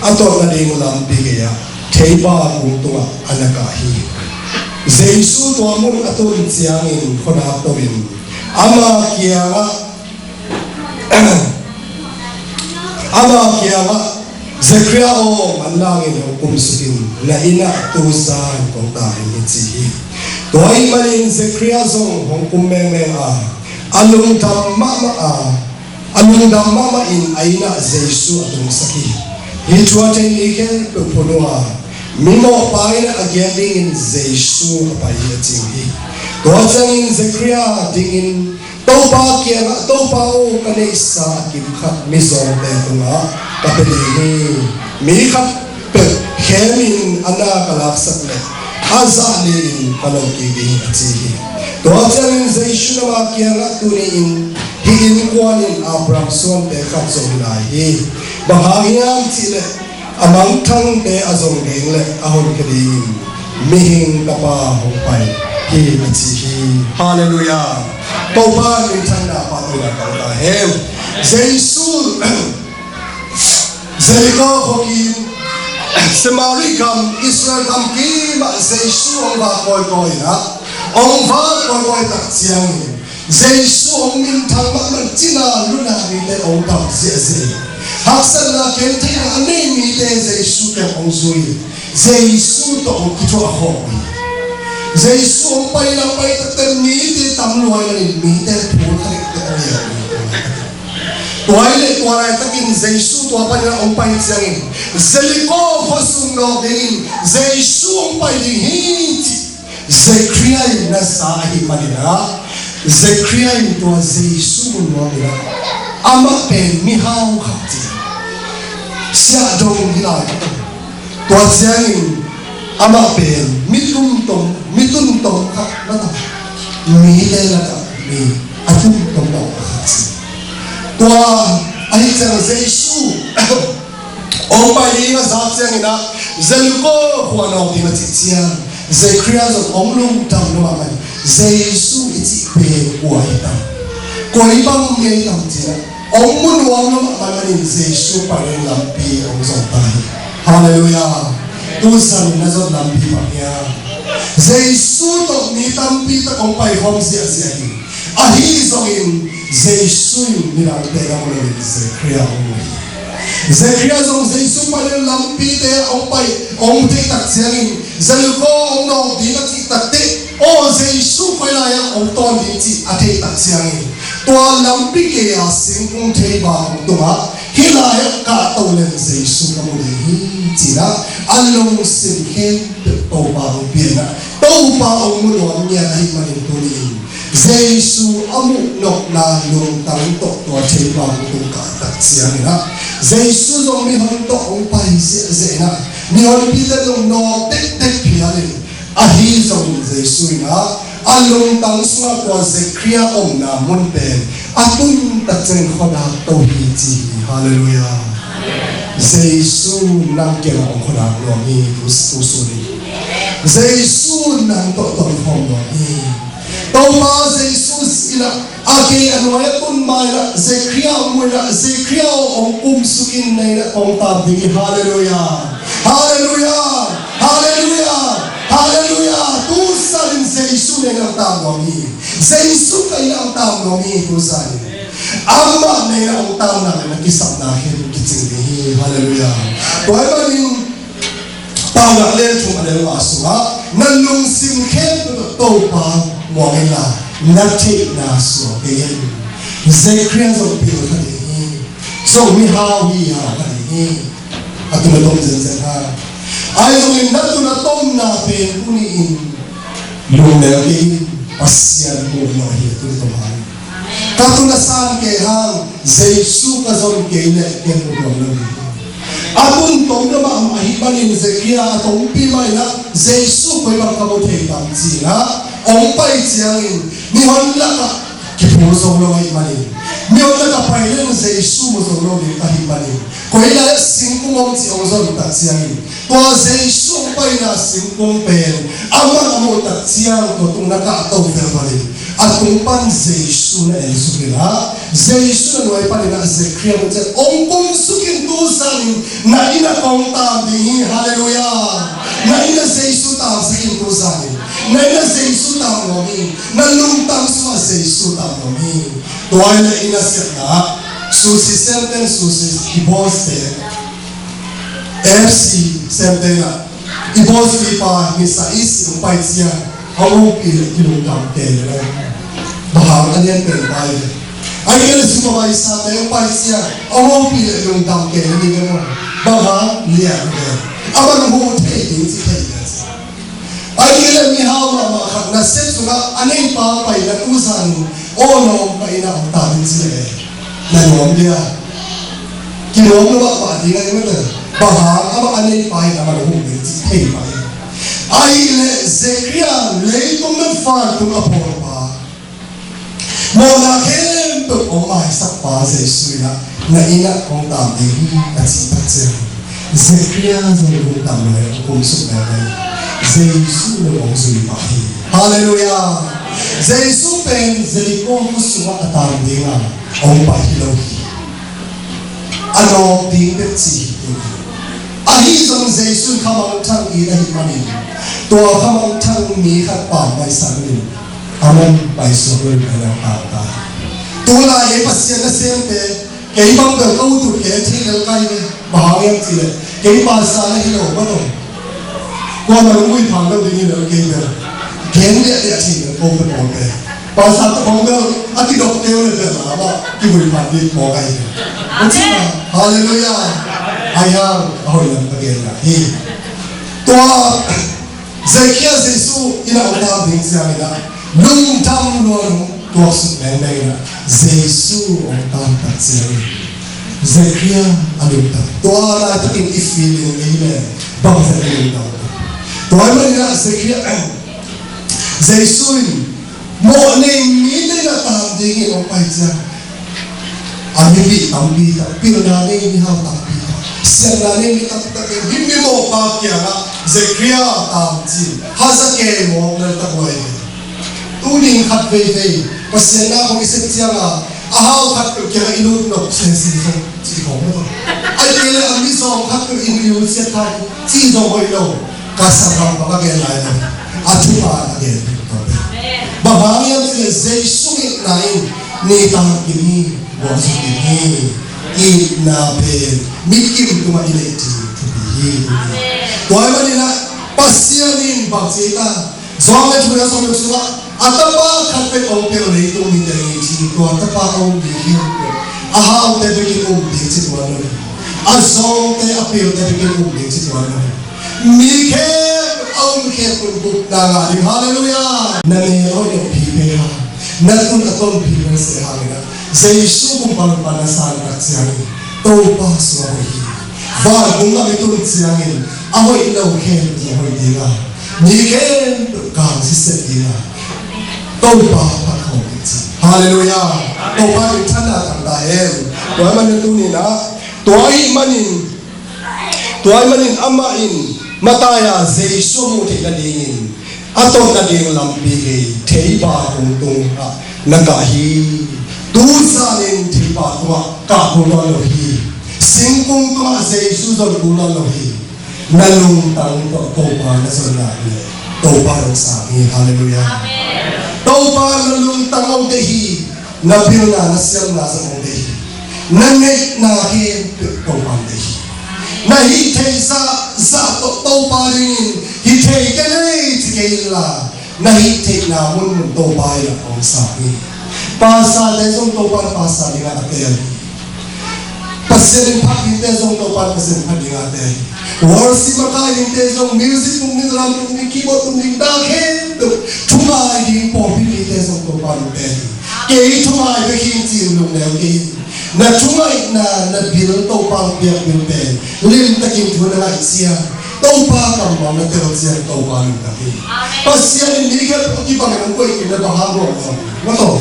a tawt nading lampi gei-ah theiba kung tungah a na kah hi. Jesu tua mun a tun ciangin khuanak to-in ama kiangah ama kiangah, "Zechariah aw, manlangin hong kumsuk in, na inn ah tu zan kong ta hi," ci hi. Tua ahih manin Zechariah zong hong kum mengmeng a, a lungdam mahmah a, a lungdam mahmah in a inn ah Jesu a tungsak hi. Hih thu a thei mi khempeuh phun uh a, mimawhpa inn ah a giat dingin Jesu a pai hi a ci uh hi. Tua ciangin Zechariah dingin Topa kiangah, "Topa aw, ka neihsa a kim khat mizawngte tungah ka pia ding hi. Mi khat peuh khemin a na ka laksak leh a zah li-in ka lawh kik ding hi," a ci hi. Tua ciangin Jesu in ama kiangah, "Tuni-in hih innkuan in Abraham suante khat zong hi lai hi. Bang hang hiam cih leh a mangthangte a zong ding le a honkhia dingin mihing Tapa hong pai hi," a ci hi. Halleluiah. Topa minthanna pahtawinak tang ta hen. Jesu Jericho khuakim, Samari gam, Israel gam kimah Jesu hong vak kawikawi in ah, hong vak kawikawi tak ciangin Jesu hong minthang mahmah, cina luna mite hong tam ziahziah. Haksatna, gentheihna a nei mite Jesu kiang hong zui. Jesu tawh hong kithuah khawm hi. Jesu hong pai, hong pai takte mite tam lua ahih manin mite thu kha dekdek a ngen hi. Tua ahih leh tua laitakin Jesu tua panin hong pai ciangin Jericho khua sung nawk dingin Jesu hong pai ding hi cih Zechariah in na za ahih manin ah, Zechariah in tua Jesu mu nuam in ah, amah pen mihau khat ci, siahdong hi lai. Tua ciangin amah pen mi tumtawng, mi tumtawng khat na ta, mite lakah mi a tumtawng lo khat ci. Tua ahih ciang Jesu hong pai ding a zak ciangin ah, Jericho khua nawk ding a cih ciang, Zechariah zong hong lungdam lua mahmah in, Jesu i cih pen kua hi tam, koi bang mi hi tam ci-in ah hong mu nuam lua mahmah manin Jesu pai ding lampi hong zon ta hi. Halleluiah. Tu zan in na zon lampi bang hiam? Jesu tawh mi tampi tak hong pai khawm ziahziah hi. Ahi zongin Jesu in midangte na mu loin Zechariah hong mu hi. Zechariah zong Jesu pai ding lampite hong pai, hong theih tak ciangin, Jericho hong nawk ding a cih takteh, aw, Jesu koi lai-ah hong tawn ding cih a theih tak ciangin, tua lampi gei-a singkung theiba hong tungah, "Hih lai-ah kahto leng Jesu ka mu ding hi," ci-in ah a lungsim khempeuh Topa hong pia in ah, Topa hong mu nuam ngiat ahih manin tuni-in Jesu a muh nopna lungtang tawh tua theiba hong tung kah tak ciangin ah, Jesu zong mihon tawh hong pai ziahziah in ah, mihonpite zong nawk dekdek phial in, ahi zongin Jesu in ah a lungtang sungah tua Zechariah omna mun pen a tun tak ciangin khuanak to hi ci hi. Halleluiah. Jesu nang kiangah hong khuanak nuam hi, tu, tu sun in. Jesu nang tawh tong khawm nuam hi. Topa Jesu in ah a gei a nuai a tun ma in ah Zechariah mu in ah, "Zechariah aw, hong kumsuk in, na inn ah kong tang ding hi." Halleluiah. Halleluiah. Halleluiah. Halleluiah. Tu zan in Jesu na inn ah hong tang nuam hi. Jesu ka inn ah hong tang nuam hi tu zan in. Amah na inn ah hong tang nak leh na kisapna khempeuh kicing ding hi. Halleluiah. Tua ahih manin Paunak lian thum a neu nga sungah, "Na lungsim khempeuh tawh Topa muang inla, na theihna suak kei in." Zechariah zong pil kha ding hi. Zong mihau hi, hau kha ding hi. A tung a tom zenzen hang. Ahi zongin na tun a tomna pen tuni-in lungneu kei in, Pasian muh nawn hi, a tung a tom hang. Ka tun a san kei hang, Jesu ka zon kei leh ken muh nawn lo hi. A tun tom lo mah ahih manin Zechariah a tongpi mah in ah, Jesu koi bang ka mu thei tam ci-in ah hong pai ciangin, mihon lakah kiphum zo lo ahih manin, mihon lakah pai leng Jesu mu zo lo ding ahih manin, koi lai-ah singkung om cih hong zon tak ciangin, tua Jesu hong paina singkung pen amah a muh tak ciang tua tung na kahto vel bangin, A tung pan Jesu na en suk in ah, Jesu na nuai panin ah Zechariah mun ciang hong kum suk in, tu zanin na inn ah kong tam ding hi. Halleluiah. Na inn ah Jesu tamsak in, tu zanin na inn ah Jesu tam nuam hi. Na lungtang sungah Jesu tam nuam hi. Tua ahih leh inn ah siatna ah, sushi semte in sushi i boss te, F C semte in ah, i boss pipa nisa isi hong pai ciang, a hopih leh kilungdam kei lel. Bang hang? A lian pen pai leh. Ahih kei leh supervisor te hong pai ciang, a hopih leh lungdam kei lel ding maw? Bang hang? Lian pen. A man hu thei ding ci thei lel. Ahih kei leh mihau mahmah khat nasep sungah a neipa pai na, tu zanin aw, na om pai na om ta ding ci leh, na nuam dia? Kinuam lo mahmah ding ahi mah leh. Bang hang? Amah a neipa in amah na hum ding ci thei mah hi. Ahih leh Zechariah, leitung vantung a pawlpa, mawhna khempeuh hong maisakpa Jesu in ah, na inn ah kong tam ding hi, a cih tak ciang, Zechariah zong lungdam lo in, hong kum suk mengmeng in, Jesu lo hong zui mah hi. Halleluiah. Jesu pen Jericho khua sungah a tam ding a hong pai hi lo hi. A nawk ding bek ci hi. Ahi zong Jesu in khamangthang it ahih manin, tua khamangthang mi khat pammaih sa in, aman paisuak lo in a lengtak ta. Tulai ei Pasian nasemte, kei bang bel ka ut ut kei thei lel kai ve. Bang hang hiam cih leh kei pastor na hi lo maw. Kuamah in hong vuiphan lo ding hi lo, kei bel gen liahliah thei lel ko ka pawlte. Pastor tawh khong bel a kidop kei uh leh bel amah kivui phat ding mawk ahi. Halleluiah. Ahi hang a hoih lam ka gen lai hi. Tua Zechariah Jesu inn ah hong tam ding ciangin ah, lungdam lua in hong tuaksuk mengmeng in ah, Jesu hong tam tak ciangin Zechariah a lungdam. Tua laitakin i feeling ei leh bangzah i lungdam? Tua ahih manin ah Zechariah, Jesu in mawhnei mite in a tam dingin hong pai ciang, a mipih tampi tak, pilna nei mihau tampi tak, siatna nei mi tampi tak in, hih mimawhpa kiangah Zechariah, tam ci-in haza kei mawk lel tak uh ahi hi. Tuni-in khat veivei Pasian na khong i sep ciangin, a hau khat peuh kiangah i lut nop sese zong cih khawng lo. Ahih kei leh a mizawng khat peuh in i lut siat kha cih zong hoih lo. Ka sanggam bang a gen lai lo. A thupha a gen tuk tawh pen. Bang hang hiam cih leh Jesu itna in nitak kim hi, guakzuk kim hi. Itna pen mikim tungah i neih ding thupi hi. Tua ahih manin ah Pasian in bang ci ta? Johan a lian thum a neu sawm le guk sungah, a tapa khat bek hong pia-in leitung mite in it hi. Tua tapa a um ding hi. A haute bekin um ding ci tuan lo hi. A zawngte, a pilte bekin um ding ci tuan lo hi. Mi khempeuh, a um khempeuh in gupna ngah ding. Halleluiah. Na mel a hoih lopi phei hang, na tun a tonpih bel seh hangin ah, Jesu kumpipa na san tak ciangin Topa sungah hoih hi. Vantung gam i tun ciangin a hoih lo khempeuh zong hoih ding a, mi khempeuh kang siset ding a, Topa phat khawm ding ci. Halleluiah. Topa minthanna thang ta hen. Tua ahih manin tuni-in ah, tua ahih manin, tua ahih manin amah in Matthai-a Jesu muh theih nadingin a ton nading lampi theipa kung tungah na kah hi. Tu zanin theipa tungah kah kul nawn lo hi. Singkung tungah Jesu zon kul nawn lo hi. Na lungtang tawh Topa na zon nak leh Topa hong sang hi. Halleluiah. Amen. Topa na lungtang hong deih hi. Na pilna, na siamna zong hong deih hi. Na neihna khempeuh Topa hong deih hi. Na hih theih zahzah tawh Topa dingin hih thei kei lei ci kei inla, na hih theihna munmun Topa in hong sang hi. Pastorte zong Topa in pastor dingin a teel hi. Pasian in phat dingte zong Topa in Pasian in phat dingin a teel hi. Worship a kai dingte zong, music tung ding, drum tung ding, keyboard tung ding, tua khempeuh thu ngai ding pawlpi mite zong Topa in hong teel hi. Kei thu ngai bek hi ci-in lungneu kei in. Na thungaihna, na bil, Topa hong piak bil pen limtakin thu na ngaih ciang Topa kammal na tel ciang Topa lungdam hi. Amen. Pasian in mi khempeuh kibangin hong koih kei leh bang hang, bang hang? Mataw.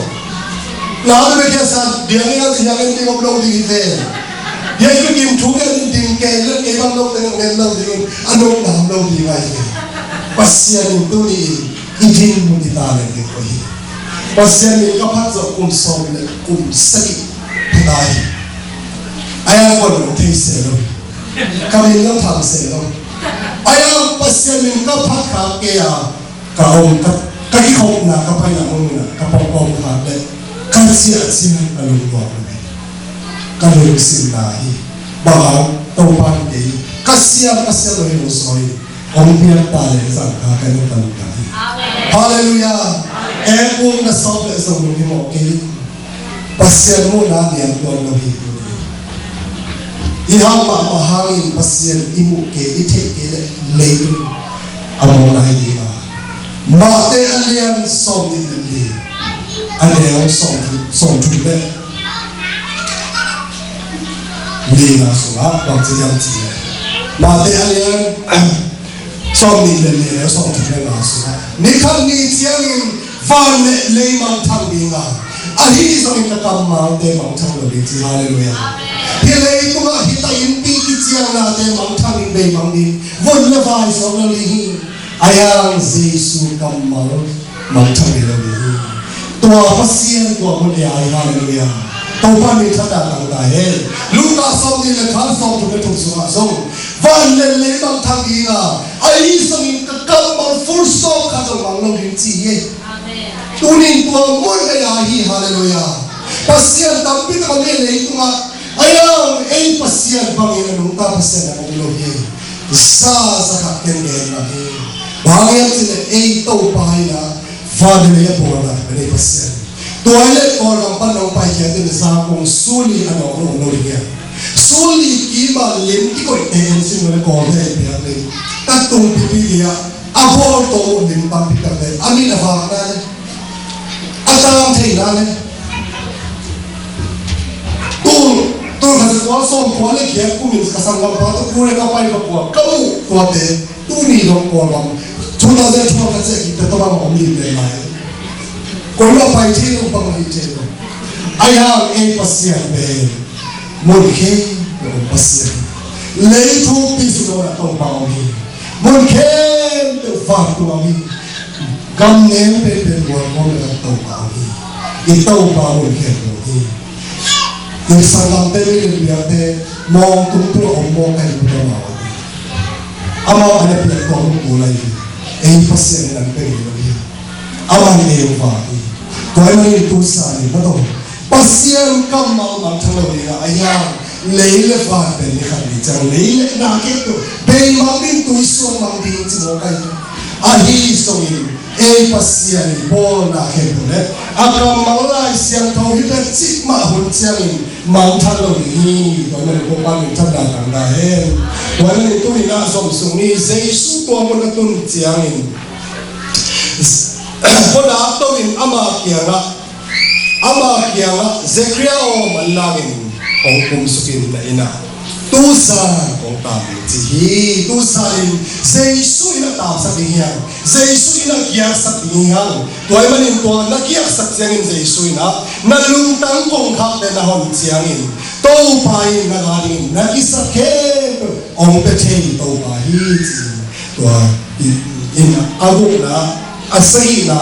Na bek hiam sa, diang in a, diang in ding om lo ding hi ve. Diang in kim thu ngen ding kei leh kei bang lo teng ngen lo ding, a nopna om lo ding ahi ve. Pasian in tuni-in i dinmun, i talent ding koih hi. Pasian min ka phat zawh kum sawm le kum sagih pha ta hi. A yang kua in hong thei se lo hi. Ka min hong thang se lo hi. A yang Pasian min ka phat kha kei a, ka om, ka, ka kikhopna, ka paina mun ah ka pawngkawm kha leh ka ciahciah ka lungnuam lo hi. Ka lungsim na hi. Bang hang? Topa in kei ka siam, ka siam lo hi, lo sawi. Hong piak ta leh zang kha ka nung ka lung ta hi. Halleluiah. E kung na sawp leh zong lung hi mawh kei. Pasian muhna niam tuan lo hi. I hau mahmah hangin Pasian i muh kei, i theih kei leh leitung a mawk lai ding a. Matthai a lian sawmnih le li, a neu sawmthum, sawmthum le lina sungah bang ci hiam cih leh, Matthai a lian sawmnih le li, a neu sawmthum le nga sungah, ni khat ni ciangin van le lei mangthang ding a, ahi zongin ka kammalte mangthang lo ding ci. Halleluiah. Hih leitungah hih ta innpi kiciangnate mangthang ding, beimang ding, vun le vai suak lo ding hi. A yang Jesu kammal mangthang ding lo ding hi. Tua Pasian tua mun ei a hi. Halleluiah. Topa minthanna tang ta hen. Luka sawmnih le khat, sawmthum le thum sungah zong van le lei mangthang ding a, ahi zongin ka kammal full stop khat zong mang lo ding ci hi. Amen. Tuni in tua mun ei a hi. Halleluiah. Pasian tampi tak om hi leitungah. A yang ei Pasian bangin a nungta Pasian a om lo hi. Za, za khat ken gen mah hi. Bang hiam cih leh ei Topa in a van le lei a puanna a nei Pasian. Tua hi leh Kawlgam pan nong paikhia teh za kung suli a nawk lo, lo ding hiam? Suli kim a lim kikoihte en sin lo leh Kawlte in piak ding. Ka tung pipi ding a, a bawl tawh lim tampi tak leh a min a vakna leh a tang theihna leh. Tul, tul khat za kua sawm kua le giat kumin ka sanggampa tawh Korea ka pai va kua ka muh tuate tuni dong Kawlgam two thousand twelve ka ciah kik teh tua bang om lim le lai. Koi mah pai thei lo, bang hi thei lo. A yang ei Pasian pen mun khempeuh om Pasian. Leitungpi sung lo na tong bang om hi. Mun khempeuh vantung om hi. Gam neu penpen buan kawm le kan Topa aw hi. I Topa mun khempeuh hi. I sanggamte, i biakte mawng tung tung a om mawk a hi, tua amau aw hi. Amau a na piak tua muk kul ahi hi. Ei Pasian in an pia ngei lo hi. Aman ei hong vak hi. Tua ahih manin tu zan in maw, Pasian kammal mangthang lo ding a, a yang lei le van pen ni khat ni ciang lei le na khempeuh beimang ding, tui suang mang ding ci mawk ahi. Ahi zongin ei Pasian in bawlna khempeuh le a kammal Lai Siangtho hi pen cih mah hun ciangin mangthang lo ding hi. Tua ahih manin Topa minthanna tang ta hen. Tua ahih manin tuni in ah zom sung ni. Jesu tua mun a tun ciangin khuadak to in ama kiangah, ama kiangah, Zechariah aw, manlang in, hong kumsuk in na inn ah. Tu zan kong tam ding ci hi. Tu zan in Jesu in a tamsak ding hi hang. Jesu in a giaksak ding hi hang. Tua ahih manin tua na giaksak ciangin Jesu in ah na lungtang kongkhakte na hon ciangin Topa in na la dingin na kisap khempeuh hong pia thei Topa hi ci. Tua in, in a gukna, a sagihna,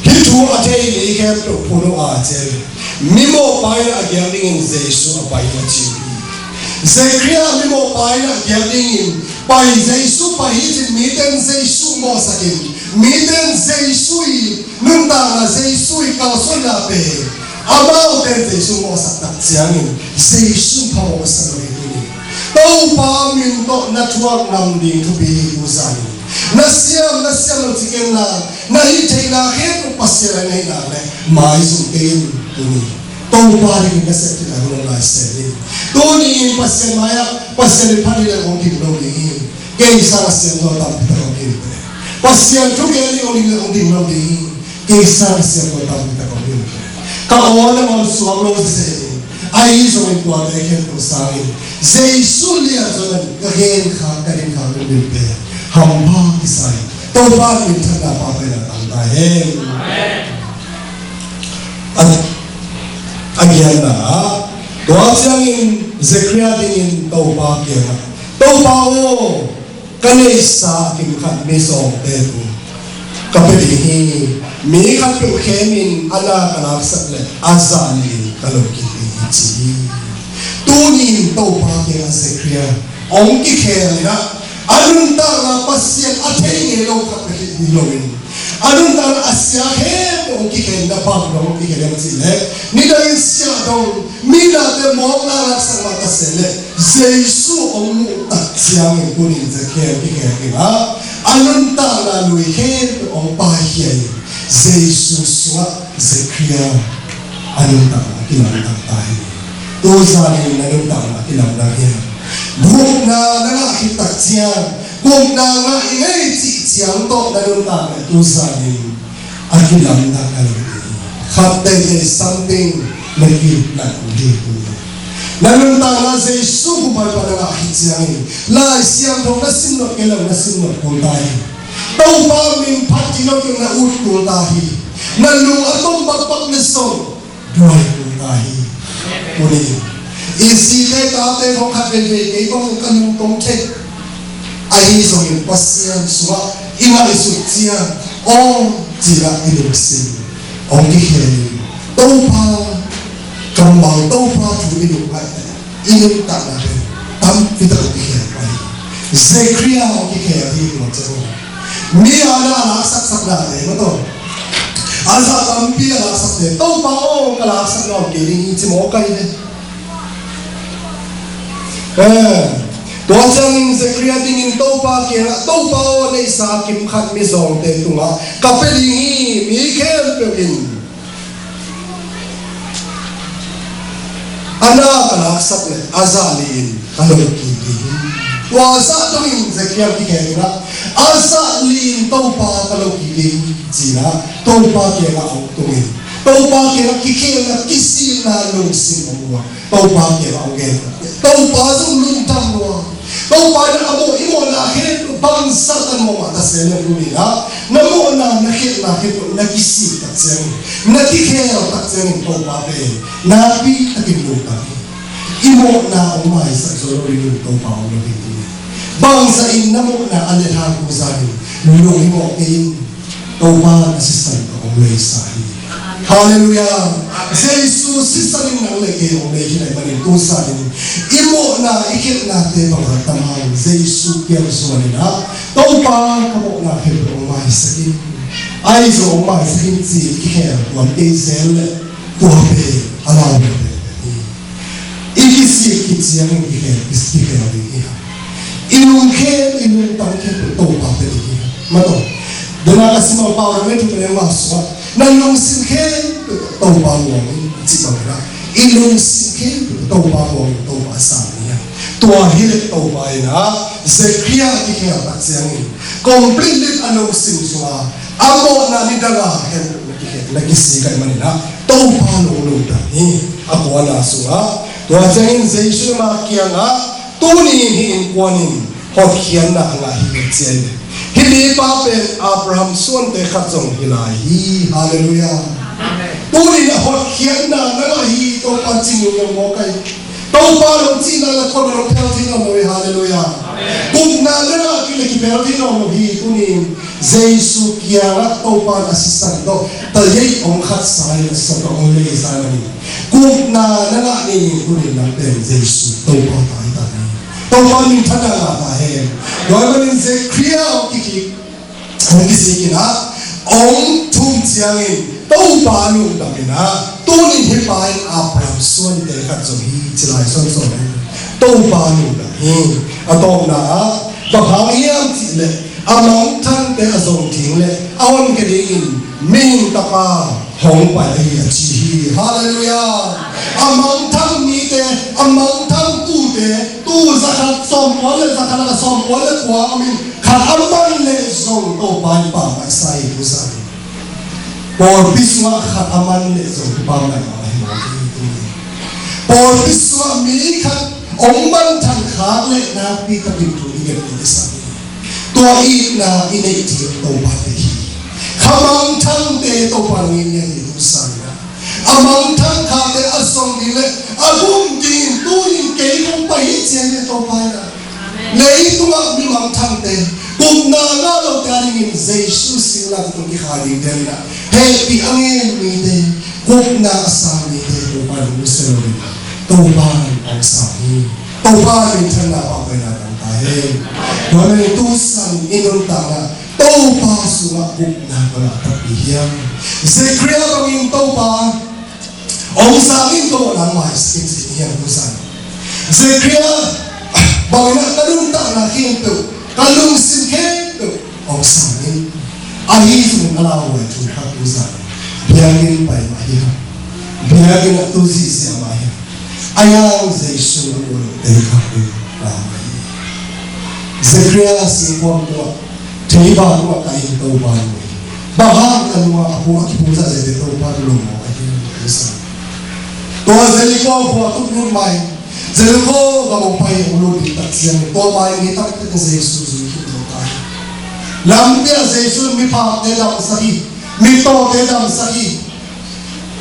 hih thu a thei mi khempeuh phun uh a, ci hi. Mimawhpa in a giak dingin Jesu a pai hi a ci uh hi. Zechariah mimawhpa in a giak dingin pai, Jesu pai hi ci-in mite in Jesu mawhsak in, mite in Jesu i nuntakna, Jesu i kalsuanna pen amaute in Jesu mawhsak tak ciangin Jesu phamawh sa lo hi. Topa min tawh na thuak ngam ding thupi hi. Tu zan in na siam, na siam lo ci kei in la, na hih theihna khempeuh Pasian a neihna le maizum kei in. Tuni Topa dingin na sep theihna hun hong ngai se in. Tuni in Pasian mai-ah Pasian in phat ding le hong ding lo ding hi. Kei sang a siam lo tampi tak hong ding hi. Pasian thu gen ding hong ding le hong ding lo ding hi. Kei sang a siam lo tampi tak om hi. Ka aw le ngawn suak lo sese in, ahi zongin tuate khempeuh sangin Jesu lian zong in ka gen khak, ka din khak limlim pen hampha kisai. Topa minthanna, pampaina tang ta hen. A, a giatna ah, tua ciangin Zechariah dingin Topa kiangah, Topa aw, ka neihsa a kim khat mizawngte tung ka pia ding hi. Mi khat peuh khemin a na ka laksak leh a zah li-in ka lo kik ding hi, ci hi. Tuni-in Topa kiangah Zechariah hong kikhel in ah, a nuntakna Pasian a thei ngei lo khat na hi ding loin, a nuntakna a sia khempeuh hong kikhel in ah, bang dong hong kikhel hiam cih leh, nidangin siahdong, midangte mawkna laksak mah ta se leh, Jesu hong muh tak ciangin tuni-in Zechariah kikhel in ah, a nuntakna lui khempeuh hong paikhia in, Jesu sungah Zechariah a nuntakna kilamdang ta hi. Tuzan in na nuntakna kilamdang hiam? Gupna na ngah khit tak ciang, gupna ngah ing ei cih ciang tawh na nuntakna tuzan in a kilamdang a lo ding hi. Khat teitei something na kilamdang ding hi. Na nuntakna Jesu gupna pan na ngah khit ciangin, Lai Siangtho na sim nop kei leh na sim nop kul ta hi. Topa min phat kei lo kei na ut kul ta hi. Na lung a tom bakbak leh zong duai kul ta hi. Tuni-in i zite tate khawng khat veivei kei bang ka lungtong thei. Ahi zongin Pasian sungah i ngaihsut ciang, aw, ci-in ah i lungsim hong kikhel in, Topa kammal, Topa thu i lungngaih leh, i nuntakna pen tampi tak hong kikhel pah hi. Zechariah hong kikhel hi, tua ciang mi a na a laksaksaknate maw, tua a zah tampi a laksakte, Topa aw, ka laksakna om kei ding hi, ci mawk hi ve. Eh, tua ciangin Zechariah dingin Topa kiangah, Topa aw, neihsa kimkhat mizawngte tungah ka pia ding hi. Mi khempeuh in a na ka laksak leh a zah li-in ka lo kik ding hi. Tua zah dongin Zechariah kikhel in ah, a zah li-in Topa ka lo kik ding hi, ci-in ah Topa kiangah hong tungin, Topa kiangah kikhelna, kisilna lungsim hong muang. Topa kiangah hong gen. Topa zong lungdam lua. Topa in a mawh, i mawhna khempeuh bangzah na mawh mah ta se leh, tuni-in ah na mawhna, na khialhna khempeuh na kisik tak ciangin, na kikhel tak ciangin Topa pen nakpi takin lungdam hi. I mawhna hong maisak zo lo ding un, Topa hong lo ding hi. Bangzah in na mawhna a let hang, tuzan in lunghimawh kei in. Topa na sisan tawh hong leisa hi. Halleluiah. Jesu sisan in nang le kei hong lei hi ahih manin, tuzan in i mawhna, i khialhnate bangzah tam hang Jesu kiang zuan in ah, Topa, ka mawhna khempeuh hong maisak in. Ahi zong hong maisak in ci-in kikhel tuan kei zel leh, tua pen a lau lo pen hi. I kisik khit ciangin kikhel, kikhel ding hi hang. I lungkham, i lungtang khempeuh Topa pia ding hi hang. Maw, tua dena ka sim a pau na, Mate thu pen mah sungah, na lungsim khempeuh Topa muang in, ci bang na, i lungsim khempeuh Topa muang in, Topa sang ni a. Tua hi leh Topa in ah, Zechariah kikhel tak ciangin, completely a lungsim sungah a mawhna nidang a khempeuh na kikhel, na kisik ahih manin ah, Topa lungdam hi. A kuana sungah, tua ciangin Jesu in ama kiangah, tuni-in hih innkuan in hotkhiatna a ngah hi, ci hi. Hih mipa pen Abraham suante khat zong hi lai hi. Halleluiah. Tuni-in a hotkhiatna na ngah hi, Topa, ci nuam mawk hi. Topa in hong cihna le khuapi hong phel thei nawn lo hi. Halleluiah. Gupna na ngah kei leh kiphel thei nawn lo hi. Tuni-in Jesu kiangah Topa in a sisan tawh, ta yei hong khatsa in, a sisan tawh hong leisa in, gupna na ngah ni, tuni-in nang pen Jesu Topa ta hi ta ni. Topa minthanna ngah ta hen. Tua ahih manin Zechariah hong kikik, hong kisik in ah, hong thum ciangin Topa lungdam in ah, tuni-in hih pa in Abraham suante khat zong hi, ci lai sawnsawn in, Topa lungdam hi. A tawpna ah, bang hang hiam cih leh, a mangthangte a zong ding leh a honkhia dingin mihing Tapa hong pai ahi hi, a ci hi. Halleluiah. A mangthang mite, a mangthang tute, tu za khat sawmkua le za khat lakah sawmkua le kua om in, khat a man leh zong Topa in pammaihsa hi, tu za. Pawlpi sungah khat a man leh zong Topa in pammaih hi. Pawlpi sungah mi khat hong mangthang khak leh nakpi takin thu i gen ding i sa hi. Tua itna i neih ding Topa te hi. Kha mangthangte Topa in hong it hi, tu za. A mangthang khakte a zong ding leh a gum dingin tuni-in kei kong pai hi, ci hi Topa in ah. Leitungah mi mangthangte, Gupna ngah lote a dingin Jesu singlamteh tung kikhai ding te in ah, hehpih a ngen mite, gupna a sang mite Topa in hong nusia lo in, Topa in hong sang hi. Topa in minthanna, pampaihna tang ta hen. Tua ahih manin tu zan i nuntakna Topa sungah gupna bang a takpi hiam? Zechariah bangin Topa hong sang in, ko nangmah i skin sin hiam, tu zan? Zechariah bangin ah ka nuntakna khempeuh, ka lungsim khempeuh hong sang in. Ahi zongin a lauhuai thu khat, tu zan, biakinn pai mah hiam? Biakinn ah tu ziahziah mah hiam? Ahi hang Jesu na muh loh te khat in lau mah hi. Zechariah singkuang tungah, theiba tungah ka inn Topa mu hi. Bang hang? Ka nungah a pua, a kipua zahzah te Topa lungmawh ahi hi, tu zan. Tua Jericho khua tung lut mai, Jericho gam hong pai hong lut ding tak ciang, tua mai mi tampi tak Jesu zui khin zo ta hi. Lampi ah Jesu in miphakte damsak hi, mittawte damsak hi,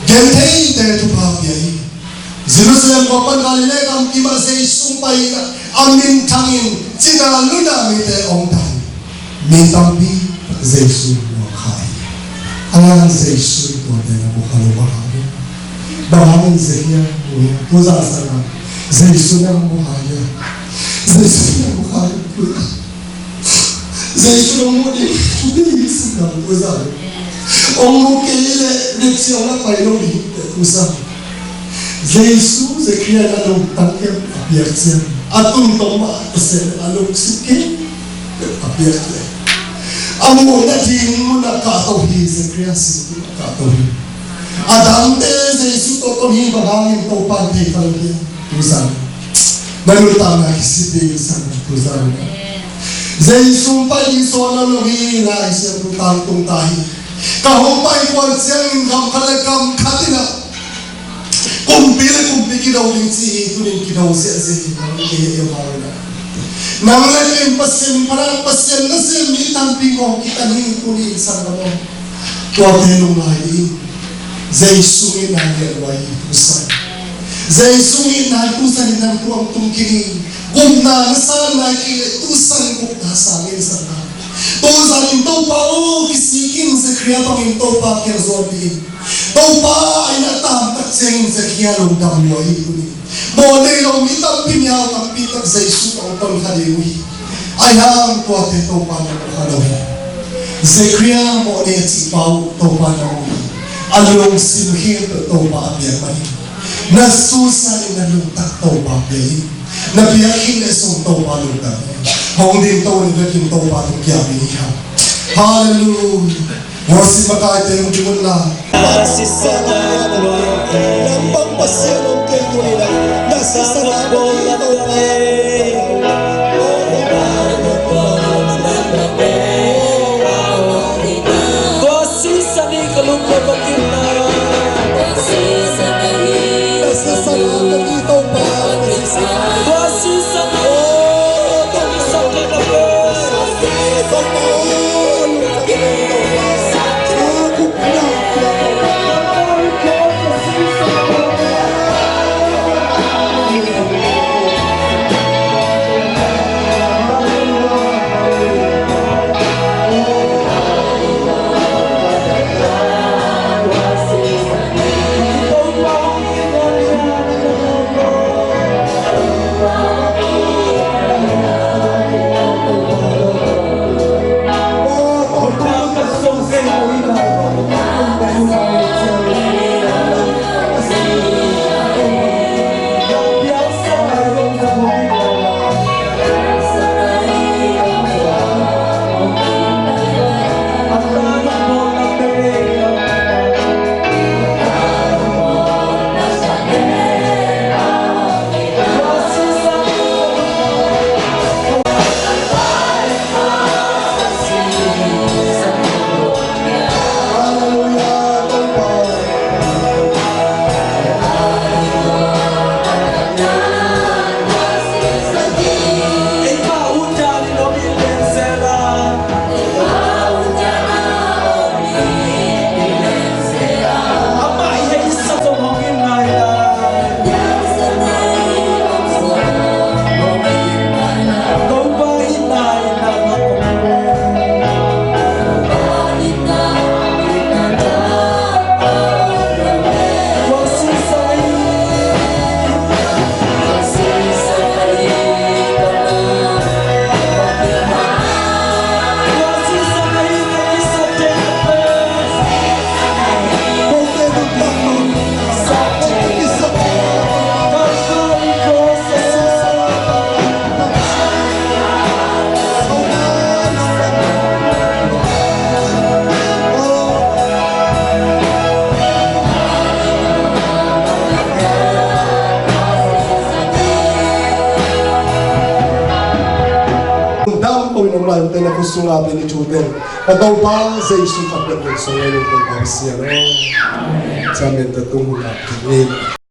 gentheite thupha pia hi. Jerusalem khua pan Galilee gam kim ah Jesu pai in ah, a minthang in cina luna mite hong dam hi. Mi tampi tak Jesu muang kha hi. Ahi hang Jesu in tuate na mu kha lo bang hang hiam? Bang hangin Zechariah mu hiam? Tu zan sang a, Jesu na mu kha hiam? Jesu na mu kha hiam? Jesu hong mu ding, ding sang a, tu zan. Hong mu kei leh, rik siang na pai lo ding, tu zan. Jesu, Zechariah na lungtang khempeuh a piak ciang, a tungtawn mah a sem, a lungsim khempeuh a piak ciang, a muhna ding mun ah kahto hi, Zechariah singkung ah kahto hi. A dangte Jesu tawh ton hi, bang hangin Topa in thei kha lo hiam? Tu zan. Na nuntakna kisit ding sang, tu zan. Jesu pai ding suan lo hi, Lai Siangtho tangtung ta hi. Ka hong pai kuan ciangin gam khat le gam khat in ah kumpi le kumpi kido ding ci hi, tuni in kido ziahziah hi, nang kei heh hau in ah. Nang le kei in Pasian, Pasian nasem mi tampi ngawng kitan hi, tuni in sanggam aw. Tuate lungngai dih in. Jesu itna lian lua hi, tu zan. Jesu itna tu zan in nang tung tung khin hi. Gupna na sang nai kei leh tu zan gupna sang in sanggam. Tu zan in Topa aw, kisik in, Zechariah bangin Topa kiang zuan dih in. Topa in a tam tak ciangin Zechariah lungdam lua hi, tuni. Mawh nei lo mi tampi, mi hau tampi tak Jesu tawh hong ton kha ding uh hi. Ahi hang tuate Topa na mu kha lo hi. Zechariah mawh nei a cih pa uh Topa na mu hi. A lungsim khempeuh Topa a piak mah hi. Na susan in na lungtak Topa pia hi. Na biakinn le sung Topa lungdam hi. Hong ding to in vekin Topa tung kiam in hi hang. Halleluiah. Worship makaite hong ding un la. Lampang Pasian om kei tuni in ah, na sisan a om kei tuni in ah. Tua sisan i ka lungdam a kin na. Na sisan a om kei Topa. Tua sisan a om kei Topa. Na khut sungah pen i thute ka Topa Jesu Khazih min suang in kong pau sia lo. Amen. Amen. Tua tung hun ah kong